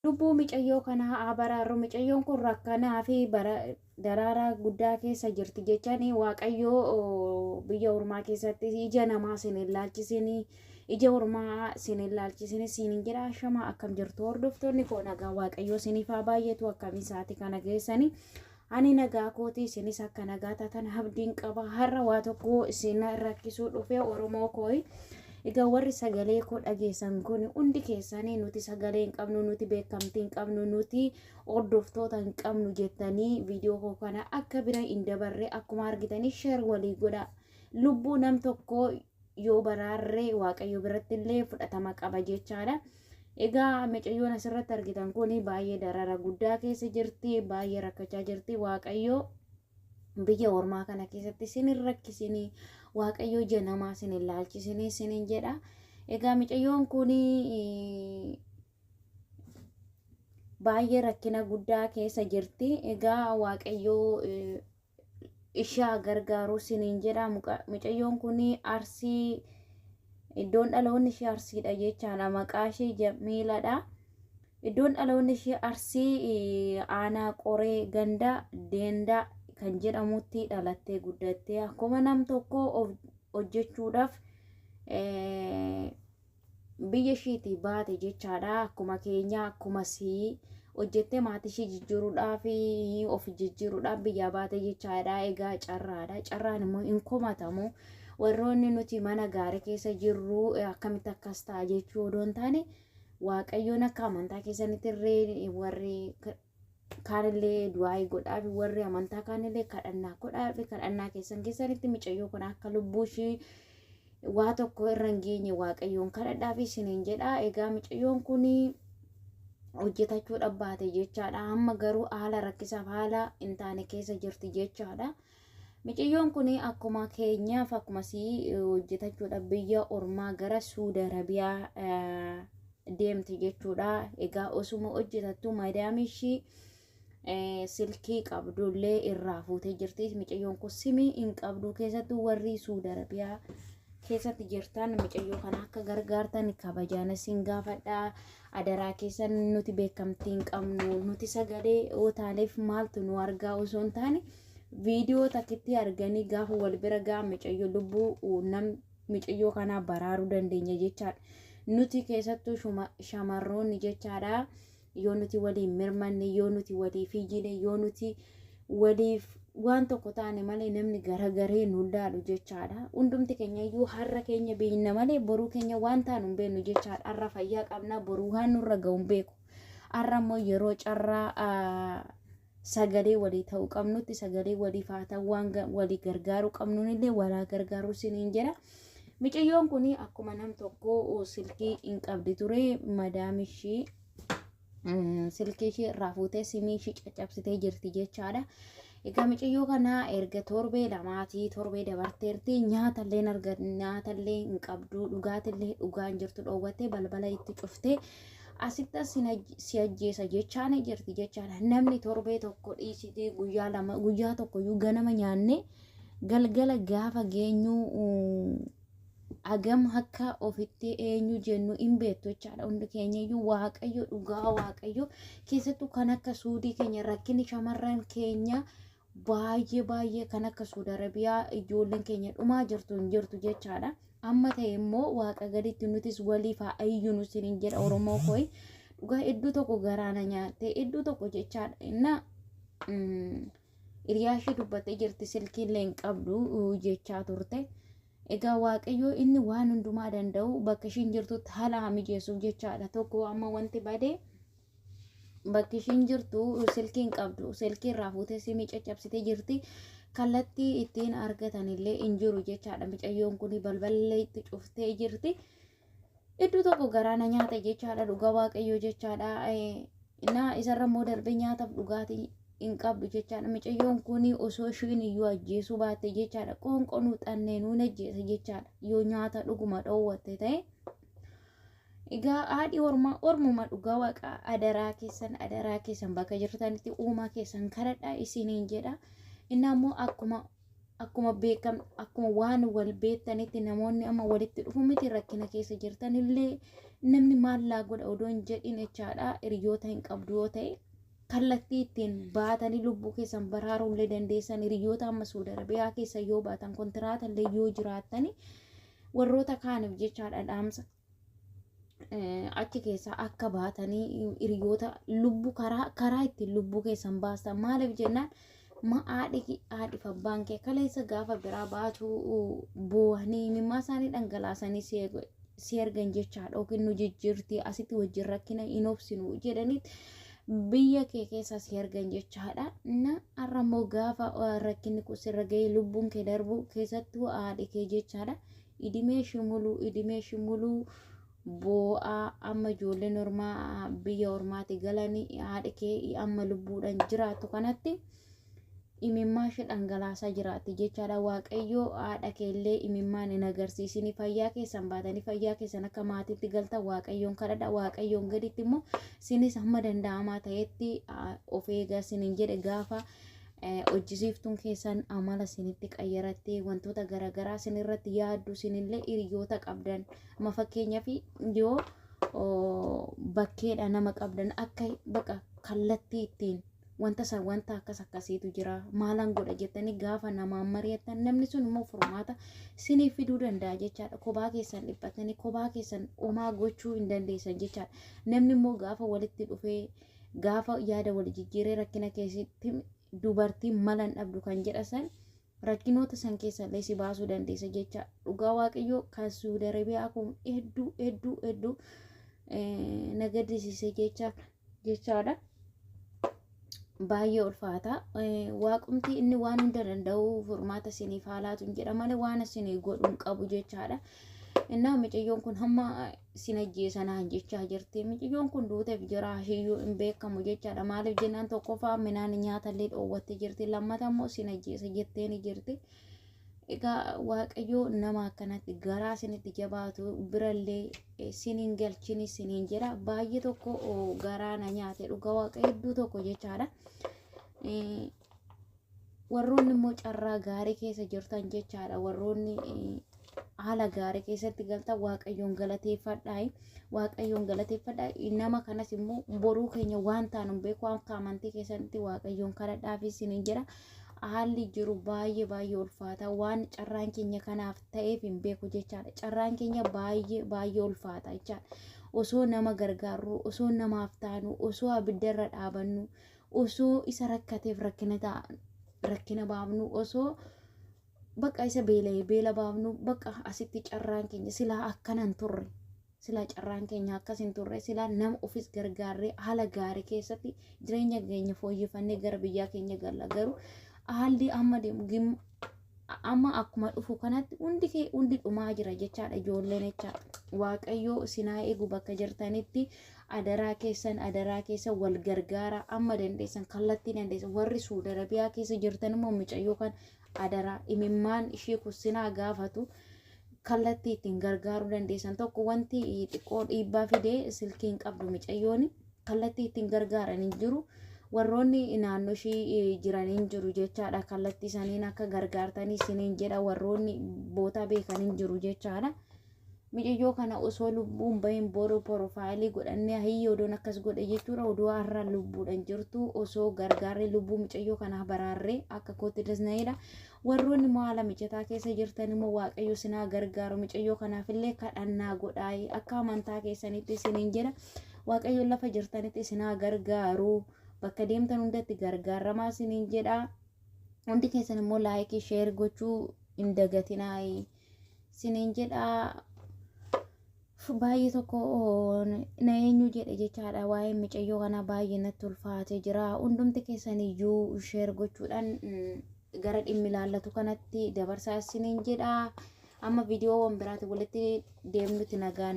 Lubbuu micayyoo kanaa haa baraarru. Micayyoon kun rakkanaa fi daraaraa guddaa keessa jirti jechani. Waaqayyoo biyya ormaa keessatti ija namaa sin hin laalchisin, ija ormaa sin hin laalchisin siin hin jedha. Shama akkam jirtu hordoftoonni koo? Nagaa Waaqayyoo siniif haa baay'atu. Akkamii isaati kana geessani? Ani nagaa kooti, isinis akka nagaa taatan abdiin qaba. Har'a waa tokko isin rakkisuu dhufe, Oromoo kooyi. Egaa warri sagalee koo dhageessan kun hundi keessanii, nuti sagalee hin qabnu, nuti beekamtii hin qabnu, nuti hordoftoota hin qabnu jettanii viidiyoo koo kana akka bira hin dabarre akkuma argitanii share walii godha. Lubbuu nam tokkoo yoo baraarree Waaqayyo biratti illee fudhatama qaba jechaadha. Egaa mucayyoon asirratti argitan kun baay'ee darara guddaa keessa jirti, baay'ee rakkachaa jirti. Waaqayyo biyya ormaa kana keessatti isin hin rakkisinii, Waaqayyo ija namaa isin hin laalchisinii isiniin jedha. Egaa mucayyoon kun baay'ee rakkina guddaa keessa jirti. Egaa Waaqayyo ishaa gargaaru isiniin jedha. Mucayyoon kun Arsii, iddoon dhaloonni ishee Arsiidha jechaadha. Maqaa ishee Jamiiladha. Iddoon dhaloonni ishee Arsii, aanaa Qoree, ganda Deendaa kan jedhamutti dhalattee guddattee, akkuma nam tokko of hojjechuudhaaf biyya ishiitii baate jechaadha. Akkuma keenya, akkuma sii hojjettee maatii ishii jijjiiruudhaaf, of jijjiiruudhaaf biyyaa baate jechaadha. Egaa carraadha. Carraan immoo hin komatamu. Warroonni nuti mana gaarii keessa jirru akkamitti akkas ta'a jechuu odoo hin taane, Waaqayyoon akka amantaa keessanitti illee warri kaanillee du'aayii godhaaf, warri amantaa kaanillee kadhannaa godhaaf. Kadhannaa keessan keessanitti mucayyoo kun akka lubbuu ishii waa tokko irra hin geenye Waaqayyoon kadhadhaaf isiniin jedha. Egaa mucayyoon kun hojjetachuu dhabbaate jechaadha. Amma garuu haala rakkisaaf haala hin taane keessa jirti jechaadha. Mucayyoon kun akkuma keenyaaf, akkuma sii hojjetachuudhaaf biyya ormaa gara Suudi Arabiyaa deemte jechuudha. Egaa osuma hojjetattu madaamii ishii silkii qabdullee irraa fuutee jirti. Mucayyoon kun simii hin qabdu. Keessattuu warri Suudi Arabiyaa keessatti jirtan mucayyoo kana akka gargaartan kabajaan isin gaafadha. Adaraa keessan, nuti beekamtii hin qabnu. Nuti sagalee yoo taaneef maaltu nu argaa osoo hin taane, viidiyoo takkitti arganii gaafa wal bira ga'a mucayyoo lubbuu nam mucayyoo kanaa baraaruu dandeenya jechaadha. Nuti keessattuu shamarroonni jechaadha. Yoo nuti waliin mirmanne, yoo nuti waliif iyyine, yoo nuti waliif waan tokko taane malee namni garagaree nu laalu jechaadha. Hundumti keenya iyyuu har'a keenya beekna malee boruu keenya waan taanu hin beeknu jechaadha. Har'a fayyaa qabna, boruu waan nurra ga'u hin beeku. Har'a immoo yeroo carraa sagalee walii ta'uu qabnutti sagalee waliif haa ta'u, waan walii gargaaruu qabnuun illee walaa gargaaruu isiniin jedha. Mucayyoon kun akkuma nam tokko silkii hin qabdi ture. Madaam ishii silkii ishee irraa fuutee simii ishii caccabsitee jirti jechaadha. Egaa mucayyoo kana erga torbee lamaatii torbee dabarteerti. Nyaatallee arga, nyaatallee hin qabdu, dhugaatillee dhugaa hin jirtu. Dhoowwattee balbala itti cuftee asitti as si ajjeesa jechaan jirti jechaadha. Namni torbee tokko dhiisitee guyyaa 2, guyyaa tokko iyyuu ganama nyaannee galgala gaafa geenyu agam akka ofitti eenyu jennu hin beektu jechaadha. Hundi keenya iyyuu Waaqayyo, dhugaa Waaqayyo, keessattuu kan akka Suudii keenya rakkinni shamarran keenya baay'ee baay'ee, kan akka Suudi Arabiyaa ijoolleen keenya dhumaa jirtu hin jirtu jechaadha. Amma ta'e immoo Waaqa gaditti nutis waliif haa iyyinu isiniin jedha, Oromoo kooyi. Dhugaa iddoo tokko garaana nyaattee iddoo tokko jechaadha. Inna hiriyaa ishee dubbattee jirti, silkiillee hin qabdu jechaa turte. Egaa Waaqayyo inni waan hundumaa danda'u bakka ishiin jirtutti haala haa mijeessuuf jechaadha. Tokko amma wanti badee bakki ishiin jirtu silkii hin qabdu. Silkii irraa fuutee simii caccabsitee jirti. Kallattii ittiin argatan illee hin jiru jechaadha. Mucayyoon kun balballee itti cuftee jirti. Iddoo tokko garaana nyaata jechaadha. Dhugaa Waaqayyoo jechaadha. Innaa isarra immoo darbee nyaataaf dhugaatii hin qabdu jechaadha. Mucayyoon kun osoo ishiin iyyuu ajjeesuu baatte jechaadha. Qoonqoo nu xannee nuun ajjeesa jechaadha. Yoo nyaata dhuguma dhoowwatte ta'e. Egaa haadhi ormaa ormuma, dhugaa Waaqaa, adaraa keessan, adaraa keessan, bakka jirtanitti uumaa keessan kadhadhaa isiniin jedha. Inni ammoo akkuma Akkuma beekam, akkuma waan wal beektanitti namoonni amma walitti dhufu miti. Rakkina keessa jirtanillee namni maallaa godha odoo hin jedhin jechaadha. Hiriyoota hin qabdu yoo ta'e, kallattii ittiin baatanii lubbuu keessan baraaruullee dandeessan. Hiriyoota amma Suudi Arabiyaa keessa yoo baatan, kontiraatallee yoo jiraattani, warroota kaaniif jechaadha dhaamsa, achi keessaa akka baatanii hiriyoota lubbuu karaa ittiin lubbuu keessan baastan. Maaliif jennaan, ma haadhi haadhiif abbaan kee kaleessa gaafa biraa baatu boo'anii imimmaa isaanii dhangalaasanii si ergan jechaadha. Yookiin nu jijjiirti, asitti wajjin rakkina hin obsinu jedhanii biyya kee keessa si ergan jechaadha. Na har'a immoo gaafa rakkinni kun sirra ga'ee lubbuun kee darbu, keessattuu haadhi kee jechaadha. Idimee shimuluu, idimee shimuluu boo'aa amma ijoolleen ormaa biyya ormaatti galanii, haadhi kee amma lubbuudhaan jiraattu kanatti imimmaa ishee dhangalaasaa jiraatti jechaadha. Waaqayyo haadha keellee imimmaan hin agarsiisini. Fayyaa keessan baatanii fayyaa keessan akka maatiitti galtan Waaqayyoon kadhadha. Waaqayyoon gaditti immoo sinis hamma danda'amaa ta'etti of eegaa sinin jedhe. Gaafa hojjisiiftuun keessan amala sinitti qayyarattee wantoota garaagaraa sinirratti yaaddu, sinillee hiriyoota qabdan, amma fakkeenyaaf yoo bakkeedha nama qabdan, akka baqa kallattii ittiin wanta san, wanta akkas akkasiitu jira, maalan godha jettanii gaafa namaan mari'attan, namni sun immoo furmaata siniif fiduu danda'a jechaadha. Kophaa keessan dhiphatanii kophaa keessan homaa gochuu hin dandeessan jechaadha. Namni immoo gaafa walitti dhufee, gaafa yaada wal jijjiiree, rakkina keessatti dubartiin malan dhabdu kan jedha san, rakkinoota san keessa illee si baasuu dandeessa jecha. Dhugaa Waaqayyoo, kan Suudi Arabiyaa kun hedduu hedduu hedduu na gaddisiise jechaadha. Baay'ee ulfaata. Waaqumti inni waan hunda danda'u furmaata isiniif haa laatu jedha malee waan isinii godhu hin qabu jechaadha. Innaa mucayyoon kun hamma sin ajjeesanaan jechaa jirti. Mucayyoon kun duuteef jira hiyyuu hin beekamu jechaadha. Maaliif jennaan, tokkoffaa midhaan nyaatallee dhoowwattee jirti. Lammata immoo sin ajjeesa jettee ni jirti. Egaa Waaqayyoo nama akkanatti garaa isinitti jabaatu birallee siniin galchini siniin jedha. Baay'ee tokko garaa na nyaate, dhugaa Waaqa, hedduu tokko jechaadha. Warroonni immoo carraa gaarii keessa jirtan jechaadha. Warroonni haala gaarii keessatti galtan, Waaqayyoon galateeffadhaa. Waaqayyoon galateeffadhaa. Nama kanas immoo boruu keenya waan taanu hin beeku, akka amantii keessanitti Waaqayyoon kadhadhaafi siniin jedha. Haalli jiru baay'ee baay'ee ulfaata. Waan carraan keenya kanaaf ta'eef hin beeku jechaadha. Carraan keenya baay'ee baay'ee ulfaata jechaadha. Osoo nama gargaarru, osoo namaaf taanu, osoo abiddarra dhaabannu, osoo isa rakkateef rakkina ta'a rakkina baafnu, osoo bakka isa beela'ee beela baafnu, bakka asitti carraan keenya silaa akkana hin turre. Silaa carraan keenya akkas hin turre. Silaa nama ofis gargaarree haala gaarii keessatti jireenya keenya fooyyeffannee gara biyyaa keenya galla. Garuu haalli amma deemu, amma akkuma dhufu kanatti, hundi kee hundi dhumaa jira jechaadha ijoolleen jechaadha. Waaqayyoo sinaa eegu bakka jirtanitti. Adaraa keessan, adaraa keessan, wal gargaara amma dandeessan, kallattii dandeessan. Warri Suudi Arabiyaa keessa jirtan immoo mucayyoo kan adaraa imimmaan ishee sinaa gaafatu, kallattii ittiin gargaaruu dandeessan tokko. Wanti xiqqoo dhiibbaa fidee silkiin qabdu mucayyoon, kallattii ittiin gargaaran hin jiru. Warroonni naannoo ishii jiran hin jiru jechaadha. Kallattii saniin akka gargaartanii isiniin jedha. Warroonni bootaa beekan hin jiru jechaadha. Mucayyoo kana osoo lubbuun bahin boru profile godhannee hayyee odoon akkas godhe jechuudha. Odoo har'a lubbuudhaan jirtu osoo gargaarree lubbuu mucayyoo kanaa baraarree akka kootti dasna'edha. Warroonni immoo haala mijataa keessa jirtan immoo Waaqayyo sinaa gargaaru. Mucayyoo kanaaf illee kadhannaa godhaa akka amantaa keessanitti isiniin jedha. Waaqayyo lafa jirtanitti sinaa gargaaru. Bakka deemtan hundatti gargaaramaa isiniin jedha. Hundi keessan immoo like, share gochuu hin dagatinaa isiniin jedha. Baay'ee tokko na eenyu jedhe jechaadha. Waa'ee mucayyoo kanaa baay'ee natti ulfaatee jira. Hundumti keessan iyyuu share gochuudhaan gara dhimmi ilaallatu kanatti dabarsaa isiniin jedha. Amma viidiyoowwan biraati walitti deemnutti nagaan.